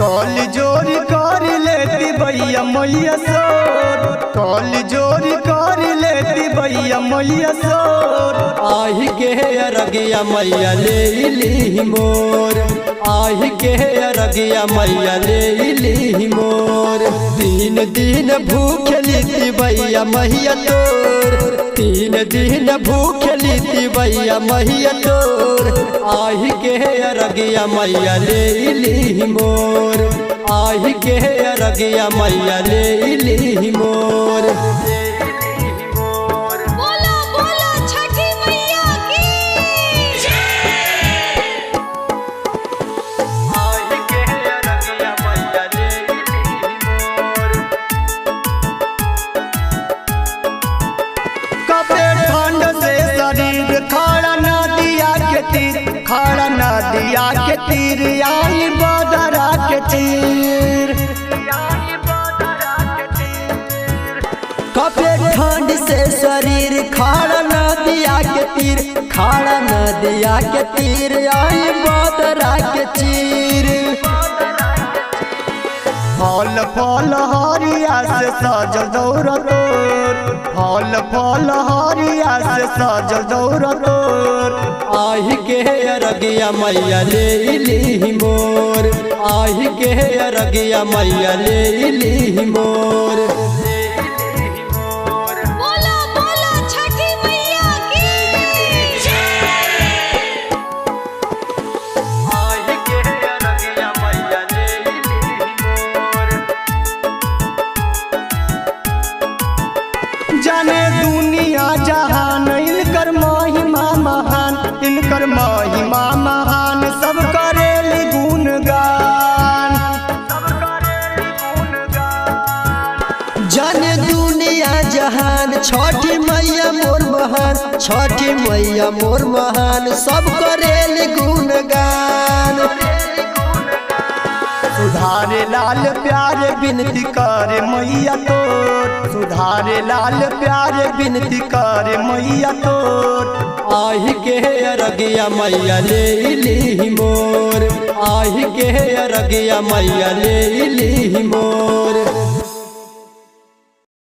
कल जोरी कर लेती भैया मैया सोर, कल जोरी कर लेती भैया मैया सोर। आही के अरगिया मैया ले ली मोर, आही के अरगिया मैया ले ली मोर। तीन दिन भूख लीती भैया मैया तोर, तीन दिन भूख लीती भैया मैया तोर। आही के अरगिया मैया ले ली मोर, आही के अरगिया मैया ले ली मोर। बोला बोला छठी मैया की। आही के अरगिया मैया ले ली मोर। कपड़े ठंड से शरीर खड़ा नदिया के तीर, खड़ा नदिया के तीर आई बदरा के चीर। कपे ठंड से शरीर खाड़ा नदिया के तीर, खाड़ा नदिया के तीर आई बदरा के चीर। फल फल हरिया से सजल दौड़ तोर, फल फल हरिया से सजल दौड़ तोर। आही के अरगिया मैया ले ली मोर, आही के अरगिया मैया ले ली मोर। बोला बोला छठी मैया की। आही के अरगिया मैया ले ली मोर। जाने दुनिया जहान इनकर महिमा महान, इनकर महिमा महान सब करेली गुणगान। जाने दुनिया जहान छठी मैया मोर महान, छठी मैया मोर महान सब करेल गुणगान। सुधारे लाल प्यारे विनती करे मैया तोर, सुधारे लाल प्यारे विनती करे मैया तोर। आही के अरगिया मैया ले ली मोर, आही के अरगिया मैया ले